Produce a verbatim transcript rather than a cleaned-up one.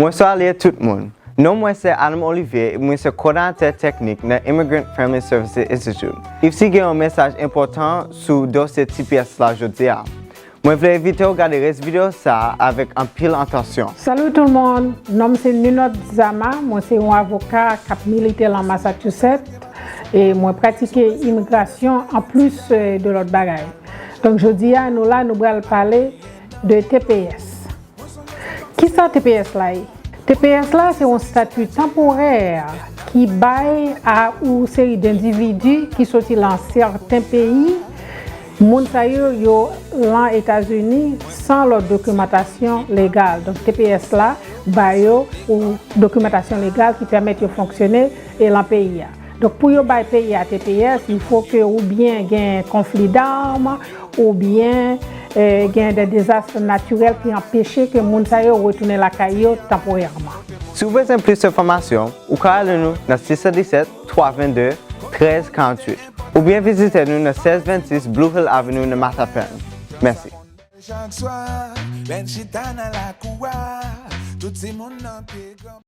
Mwen salye tout moun. Non mwen se Adam Olivier, mwen se kòdonatè teknik nan Immigrant Family Services Institute. Ipsi gen yon mesaj enpòtan sou dosye T P S la jodi a. Mwen vle envite w gade rès videyo sa a avèk anpil atansyon. Salut tout le monde, non m se Nunot Zama, mwen se yon avoka k ap milite lan Massachusetts e mwen pratike imigrasyon anplis de lòt bagay. Donk jodi a nou la nou pral pale de T P S. Kisa T P S la ye? T P S la se yon stati tanporè ki bay a yon seri d endividi ki soti lan sèten peyi. Moun sa yo yo lan Etazini san lòt dokimantasyon legal. Donk T P S la ba yo yon dokimantasyon legal ki pèmèt yo fonksyone e lan peyi a. Donk pou yo bay peyi a T P S, il faut que oubyen gen konfli dam, oubyen eh, gen de dezas natirèl ki anpeche ke moun sa yo retounen lakay yo tanporèman. Si w bezwen plis enfòmasyon, ou ka rele nou nan sis san disèt, twa venn de, trèz karanntuit, oubyen vizite nou nan sèz vennsis Blue Hill Avenue nan Mattapan. Mèsi. Chak swa, lè n chita nan lakou a, tout timoun nan pye gran.